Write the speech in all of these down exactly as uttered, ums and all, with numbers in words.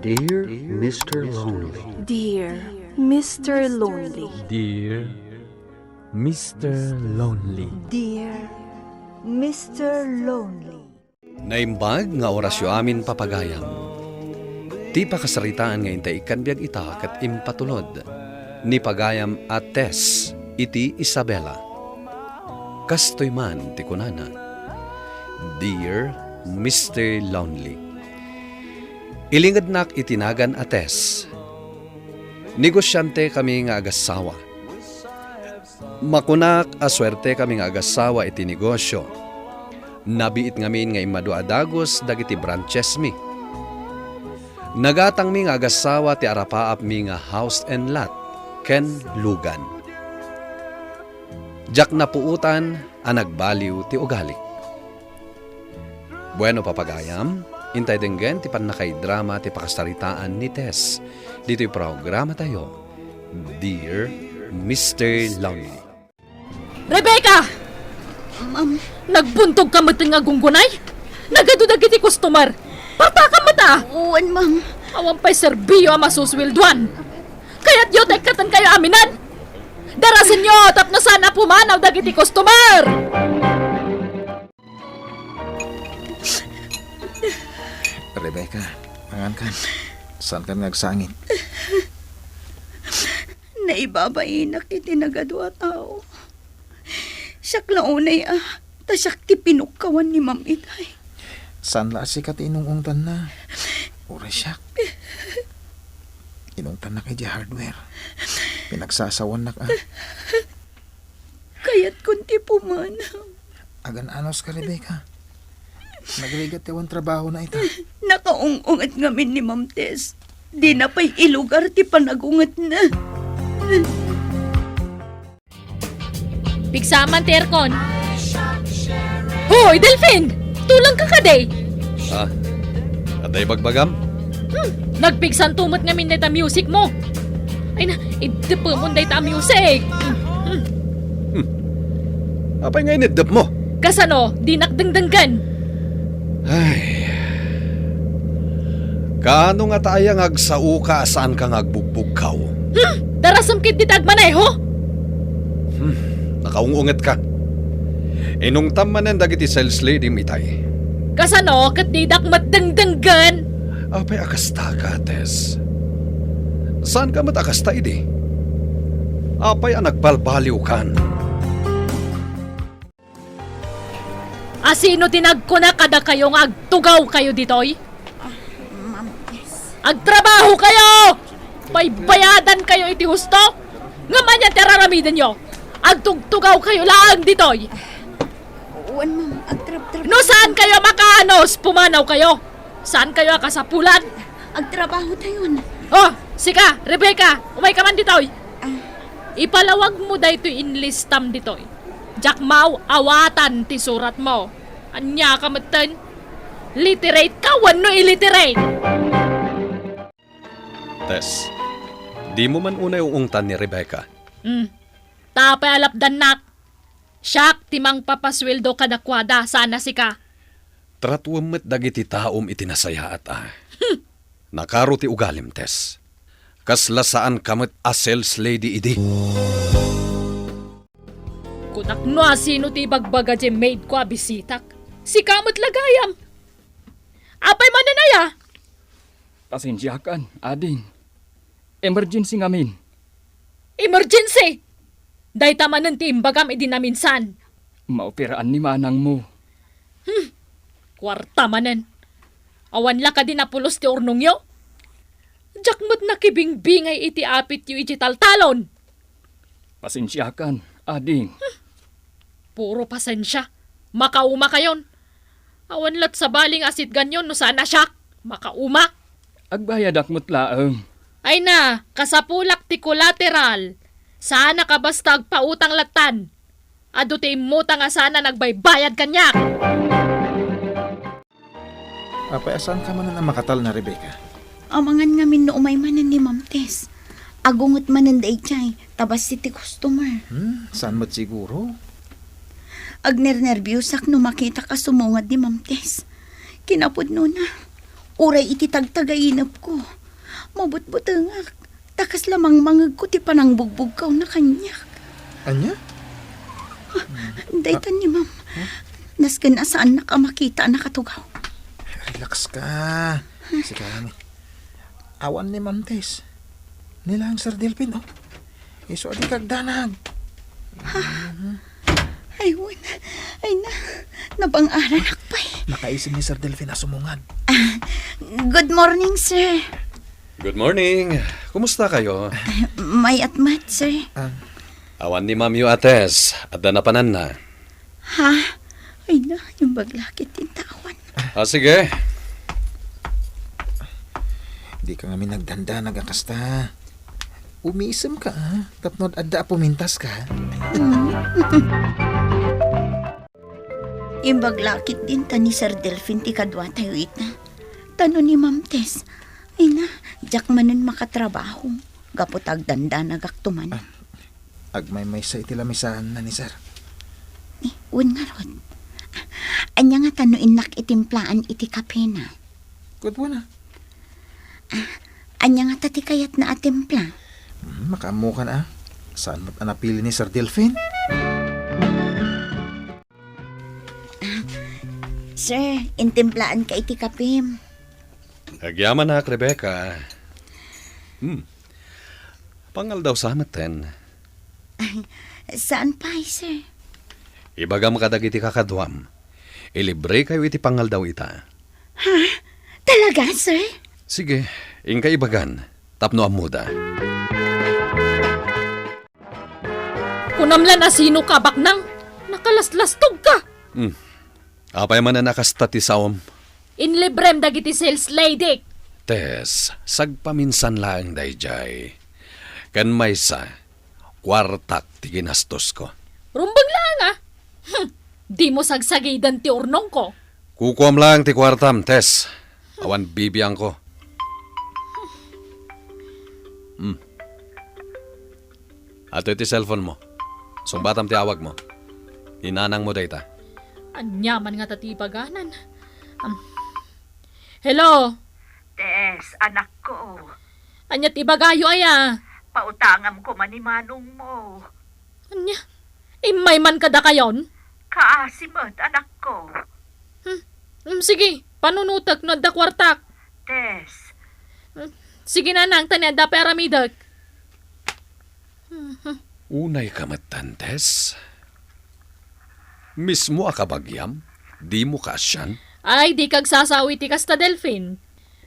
Dear Mister Lonely. Dear Mister Lonely. Dear Mister Lonely. Dear Mister Lonely. Naimbag nga orasyo amin, papagayam. Ti pakasaritaan nga intay ikkan biag ita ket impatulod ni pagayam a Tess iti Isabela. Kastoy man ti kunana, "Dear Mister Lonely." Ilingednak iti nagan a Tess. Negosiante kami nga agassawa. Makunak a suerte kami nga agassawa iti negosio. Nabiit ngamin nga immadu a dagus dagiti branches mi. Nagatangmi nga agassawa ti arapaapmi nga house and lot ken lugan. Diak napuotan a nagbaliw ti ugalik. Bueno, papagayam, intay denggen ti pannakaidrama ti pakasaritaan ni Tess ditoy programatayo, Dear Mister Lonely. Rebecca! Ma'am. Nagbuntog ka met nga gunggunay? Nagadu dagiti customer. Parta ka met a! Wen, ma'am. Awan pay serbio a masusweldoan. Kayatyo ta ikkatenkayo aminen? Darasenyo tapno saan a pumanaw dagiti customer! Rebecca, mangankan. Saankan nga agsangit? Naibabainak iti nagadu a tao. Siak la unay a, ta siak ti pinukkawan ni Ma'am Itay. Saan la a sika ti inung-ungtanna? Uray siak. Inungtannak idiay hardware. Pinagsasawannak a. Kayatkon ti pumanaw. Agan-anos ka, Rebecca. Nagrigat ti awan trabahona ita. Nakaung-unget ngamin ni Ma'am Tess. Dina pay ilugar ti panagungetna. Pigsaman ti aircon. Hoy, Delfin! Tulangka kadi! Ah, adda ibagbagam? Hmm, nagpigsanto met ngamin dayta music mo. Ay na, iddepemon dayta music. Hmm. Hmm. Apay nga iniddep mo? Kasano, dinak dengdenggen? Ay. Kaano ngata aya nga agsaoka a saanka nga agbugbugkaw? Hmm, darasem ketdi ti agmaneho? Hmm, nakaung-ungetka. Inungtam manen dagiti sales lady mi itay. Kasano ket didak met dengdenggen? Apay a kasta, Kates? Saanka met a kasta idi? Apay a nagbalbaliwkan? A sino ti nagkuna kadakayo nga agtugawkayo ditoy? Ah, Ma'am Tess. Agtrabahokayo! Baybayadankayo iti husto? Ngem ania ti ar-aramidenyo? Agtugtugawkayo laeng ditoy. Wen, ma'am, agtrabtrabaho. No saankayo makaanos, pumanawkayo. Saankayo a kasapulan. Agtrabahotayon. Oh, sika, Rebecca, umayka man ditoy. Ah. Ipalawagmo daytoy inlistam ditoy. Diak maaw-awatan ti suratmo. Ania ka metten? Literate ka wenno illiterate? Tess, dimo man unay uungtan ni Rebecca? Hmm. Ta apay a lapdannak? Siak ti mangpapasueldo kadakuada, saan a sika. Tratuem met dagiti taom iti nasayaat a. Hmm. Nakaro ti ugalim, Tess. Kasla saanka met a sales lady idi. Kunak no a sino ti ibagbaga diay maidko a bisitak. Sika met la gayam. Apay manen aya? Pasensiakan, ading. Emergency ngamin. Emergency? Dayta manen ti imbagam idi naminsan. Maoperaan ni manangmo. Hmm. Kuarta manen. Awan la kadi napulos ti urnongyo? Diak met nakibingbingay iti apityo idiay taltalon. Pasensiakan, ading. Puro pasensia. Makaumakayon. Awan lat sabali nga asitganyon no saan a siak. Makauma. Agbayadak met laeng. Ay na, kasapulak ti collateral. Saan a kabasta agpautang lattan. Adu ti immutang a saan a nagbaybayad kaniak. Apay a saanka manen a makatalna, Rebecca? Amangan ngamin no umay manen ni Ma'am Tess. Agunget manen daydiay, ta bassit ti customer. Hmm, saan met siguro? Agnernerbiosak no makitak a sumungad ni Ma'am Tess. Kinapudnona, uray iti tagtagainepko. Mabutbutengak, ta kasla mangmangegko ti panangbugbugkawna kaniak. Ania? Daytan ni Ma'am. Huh? Nasken a saannak a makita a nakatugaw. Relax ka. Sige, honey. Awan ni Ma'am Tess. Ni lang Sir Delfin, oh. Isu a dika agdanag. Ay, wen. Ay na, nabang-aranak pay. Nakaisip ni Sir Delfin a sumungad. Ah, good morning, sir. Good morning. Kumusta kayo? Ah, mayat met, sir. Ah. Awan ni Ma'am Tess, adda napananna. Ha? Ay na, imbag lakit ti intawan. Ah, sige. Dika ngamin agdandanag a kasta. Umisemka, ah, tapno adda a pumintaska. Imbag lakit dinta ni Sir Delfin ti kaduatayo ita. Ta no ni Ma'am Tess, ay na, diak manen makatrabaho. Gapu ta agdandanagakto man. Ah, agmaymaysa iti lamisaanna ni Sir. Eh, wen ngarud. Ania ngata no innak itimplaan iti kapena? Ket wen a. Ah, ania ngata ti kayatna a timpla? Hmm, makaammokan a. Saan met a napili ni Sir Delfin? Ah, sir, intimplaanka iti kapem. Agyamanak, Rebecca. Hmm. Pangaldawsa metten. Saan pay, sir? Ibagam kadagiti kakaduam. Ilibrekayo iti pangaldaw ita. Ha? Talaga, sir? Sige, inka ibagan. Tapno ammoda. Kunam la no sinoka, baknang. Nakalaslastogka. Hmm. Apay manen a kasta ti saom? Inlibrem dagiti sales lady. Tess, sagpaminsan laeng daydiay. Ken maysa, kuartak ti ginastosko. Rumbeng laeng a. Hmm. Dimo sagsagiden ti urnongko. Kukuam laeng ti kuartam, Tess. Awan bibiangko. Hmm. Adtoy ti cellphone mo. Sungbatam ti awag mo. Ni nanang mo dayta. Ania man ngata ti ibaganan? Am. Hello? Tess, anakko. Ania ti ibagayo aya? Pautangam koma ni manong mo. Ania? Immay man kadakayon? Kaasi met, anakko. Hmm. Hmm, sige, panunotek no adda kuartak. Tess. Hmm. Sige, nanang, ta ni adda pay aramidek. Hmm. Unayka met, Tess. Mismo a kabagiam, dimo kaasian? Ay, dika agsasao iti kasta, Delfin.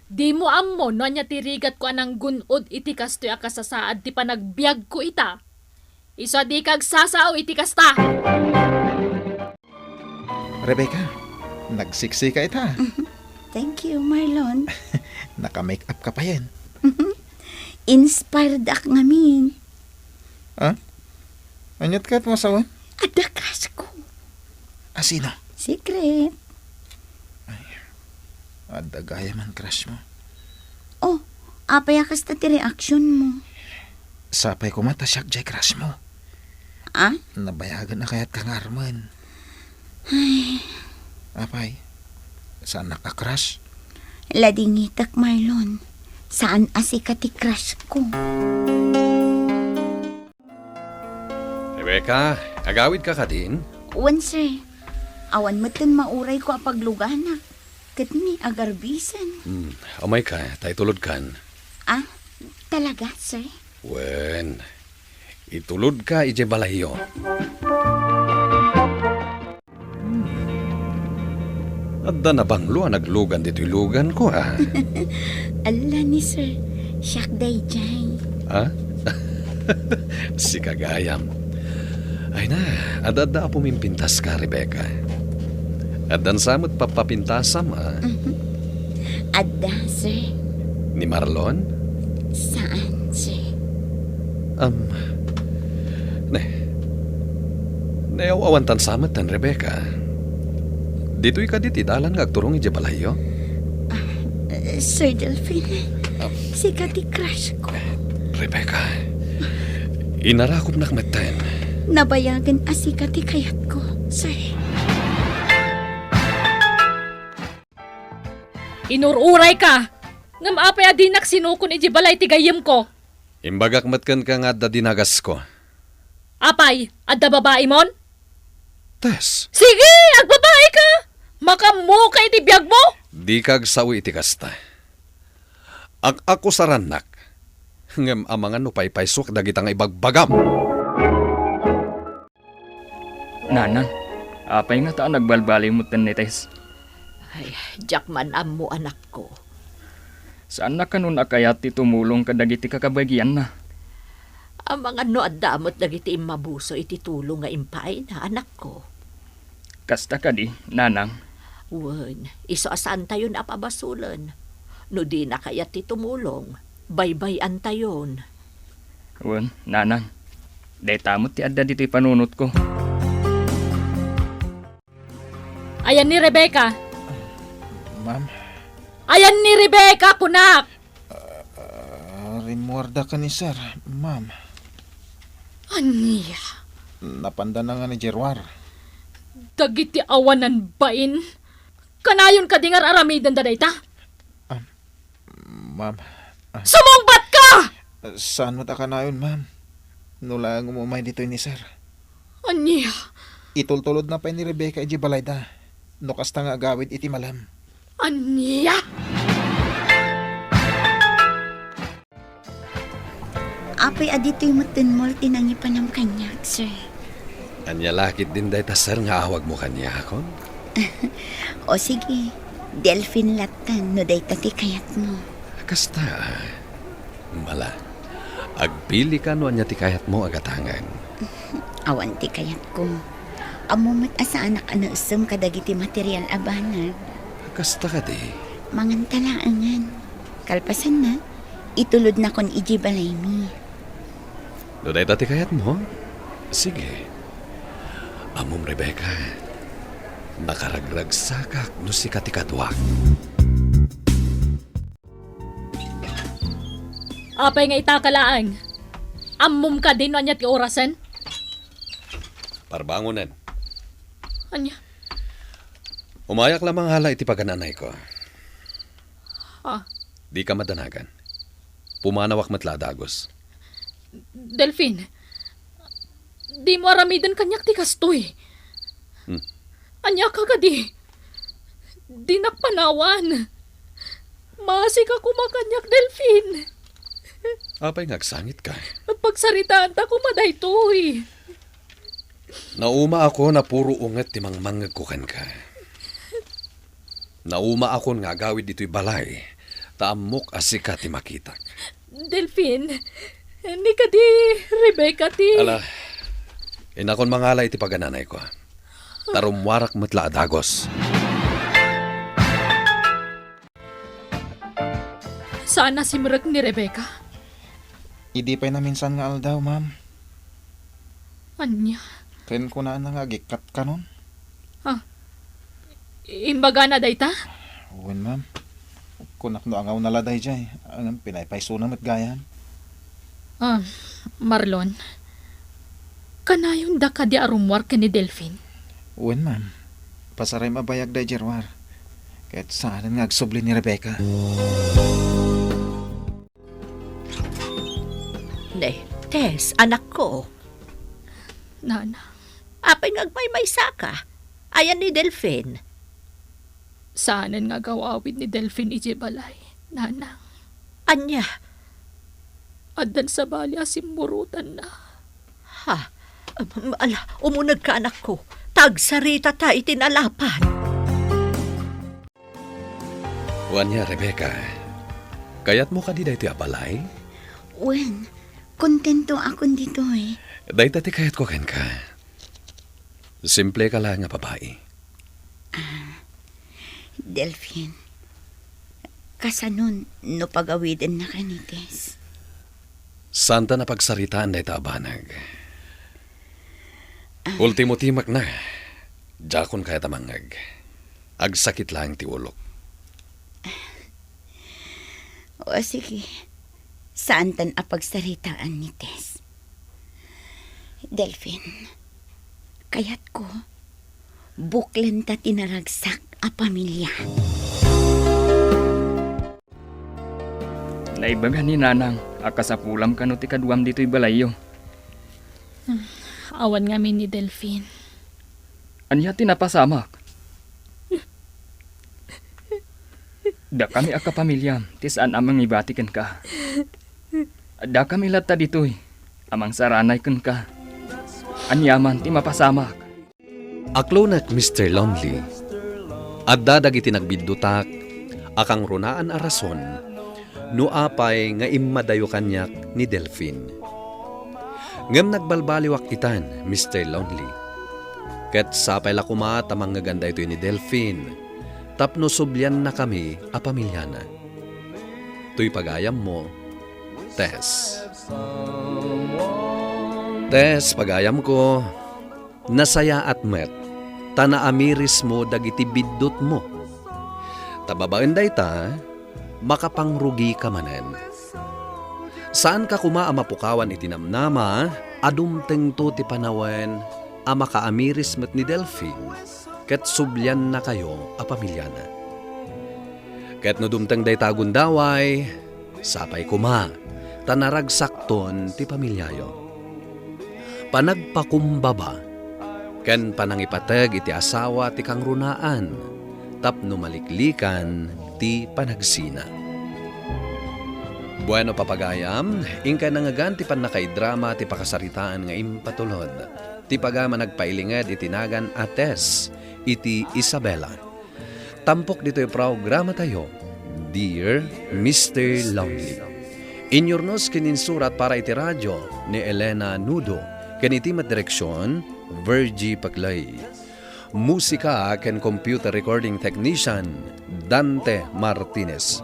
Dimo ammo no ania ti rigatko a nanggun-od iti kastoy a kasasaad ti panagbiagko ita. Isu a dika agsasao iti kasta. Rebecca, nagsiksika ita. Thank you, Marlon. Naka-make up ka payen. Inspired ak ngamin. Ha? Aniat ket masawen? Adda crush ko. A, sino? Secret. Ay, adda gayam a crush mo. Oh, apay a kasta ti reaction mo? Sapay koma ta siak jay crush mo. Ah? Nabayagen a kayatka nga armen. Ay. Apay, saanak a crush? Ladingitek, Marlon. Saan a sika ti crush ko. Rebecca, agawidka kadin? Wen, sir. Awan metten maurayko a pagluganak. Ket ni agarbisen. Hmm, umayka, ta itulodkan. Ah, talaga, sir? Wen, itulodka idiay balayyo. Hmm. Adda nabanglo a naglugan ditoy luganko, a. Ala ni sir, siak daydiay. Ha? Sika gayam. Ay na, adda-adda a pumimpintaska, Rebecca. Addan sa met pappapintasam, a. Mhm. Adda, sir. Ni Marlon? Saan, sir. Am, ne. Naaw-awantan sa met ten, Rebecca. Ditoy kadi ti dalan nga agturong idiay balayyo? Ah, Sir Delfin, ah, sika ti crush ko. Rebecca, inarakupnak metten. Nabayagen a sika ti kayatko, sir. Inur-urayka. Ngem apay a dinak sinukon idiay balay ti gayyemko? Imbagak met kenka nga adda dinagasko. Apay, adda babaimon? Tess. Sige, agbabaika! Makaammoka iti biagmo! Dika agsao iti kasta. Ak-akusarannak. Ngem amangan no paypaysuak dagita nga ibagbagam. Nanang, apay ngata a nagbalbaliw metten ni Tess? Ay, diak man ammo, anakko. Saanna kanon a kayat ti tumulong kadagiti kakabagianna? Amangan no adda met dagiti immabuso iti tulong nga impaayna, anakko. Kasta kadi, Nanang? Wen, isu a saantayon a pabasolen. No dina kayat ti tumulong, baybay-antayon. Wen, Nanang. Dayta met ti adda ditoy panunotko. Ayan ni Rebecca. Ma'am? Ayan ni Rebecca, kunak! Ah, rimmuarda ken ni Sir, ma'am. Ania? Napanda na nga ni Gerwar. Dagiti awanan bain. Kanayon kadi nga ar-aramidenda dayta? Ah, ma'am. Ah. Sumungbatka! Saan met a kanayon, ma'am. No laeng umumay ditoy ni Sir. Ania? Itultulodna pay ni Rebecca idiay balayda. No kasta nga agawid iti malem. Ania? Apay a ditoy metten mall ti nangipanam kaniak, sir? Ania la ketdin dayta, sir, nga awagmo kaniakon? O sige, Delfin lattan no dayta ti kayatmo. Kasta, ah. Mala, agpilika no ania ti kayatmo a gatangen. Awan ti kayatko. Ammo met a saanak a naessem kadagiti material a banag. Kasta kadi? Manganta laengen. Kalpasanna, itulodnakon idiay balaymi. No dayta ti kayatmo, sige. Ammom, Rebecca, nakaragragsakak no sika ti kaduak. Apay nga itaka laeng? Ammom kadi no ania ti orasen? Parbangonen. Ania? Umayak la mangala iti pagan-anayko. Ah. Dika madanagan. Pumanawak met la a dagus. Delfin, dimo aramiden kaniak ti kastoy. Hmm. Ania ka kadi? Dinak panawan. Maasika koma kaniak, Delfin. Apay nga agsangitka? Pagsaritaanta koma daytoy. Naumaakon a puro unget ti mangmangngegko kenka. Naumaakon nga agawid ditoy balay, ta ammok a sika ti makitak. Delfin, ni kadi Rebecca ti... Ala, inakon mangala iti pagan-anayko. Ta rummuarak met la a dagus. Saan a simrek ni Rebecca? Idi pay naminsan nga aldaw, ma'am. Ania? Ken kunana nga agikkat kanon. Ah, imbagana dayta? Wen, ma'am. Kunak no angawna la daydiay, ngem pinaypaysona met gayam. Ah, Marlon, kanayonda kadi a rummuar ken ni Delfin? Wen, ma'am. Pasarem a bayag daydiay a rummuar. Ket saanen nga agsubli ni Rebecca. Ne, Tess, anakko. Nana. Apay nga agmaymaysaka? Ayan ni Delfin? Saanen nga agaw-awid ni Delfin idiay balay, Nanang. Ania? Addan sabali a simmurotanna. Ha? Um, ala, umunegka, anakko. Ta agsaritata iti nalapan. Wen, Rebecca, kayatmo kadi daytoy a balay? Wen, kontentoakon ditoy. Dayta ti kayatko kenka. Simpleka laeng a babai. Ah, Delfin, kasanon no pagawidennaka ni Tess? Saanta a pagsaritaan dayta a banag. Ah. Ultimo timekna, diakon kayat a mangngeg. Agsakit laeng ti ulok. O, sige. Saantan a pagsaritaan ni Tess. Delfin, kayatko, buklenta ti naragsak a pamilia. Naibaga ni Nanang a kasapulam kano ti kaduam ditoy balayyo. Awan ngamin ni Delfin. Ania ti napasamak? Dakami a kapamiliam ti saan a mangibati kenka. Dakami latta ditoy a mangsaranay kenka. Ania man ti mapasamak? Aklonek, Mister Lonely. Adda dagiti nagbiddutak a kangrunaan a rason no apay nga immadayo kaniak ni Delfin. Ngem nagbalbaliwak itan, Mister Lonely. Ket sapay la koma ta mangngegan daytoy ni Delfin tapno subliannakami a pamiliana. Toy pagayammo, Tess. Tess, pagayamko, nasayaat met ta naamirismo dagiti biddutmo. Ta babaen dayta, makapangrugika manen. Saanka koma a mapukawan iti namnama a dumtengto ti panawen a makaamiris met ni Delfin ket subliannakayo a pamiliana. Ket no dumteng dayta a gundaway, sapay koma ta naragsakton ti pamiliayo. Panagpakumbaba ken panangipateg iti asawa ti kangrunaan tapno maliklikan ti panagsina. Bueno, papagayam, inkay nangngegan ti pannakaidrama ti pakasaritaan nga impatulod. Ti pagayam a nagpailinged iti nagan a Tess iti Isabela. Tampok ditoy programatayo, Dear Mister Lonely. Inyurnos ken insurat para iti radio ni Elena Nudo ken iti met direksion, Virgie Paclay. Musika ken computer recording technician, Dante Martinez.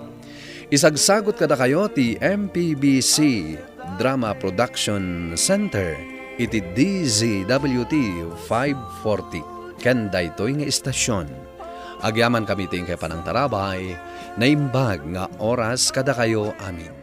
Isagsagut kadakayo ti M P B C Drama Production Center iti D Z W T five forty ken daytoy nga istasion. Agyamankami ti inkay panangtarabay, naimbag nga oras kadakayo amin.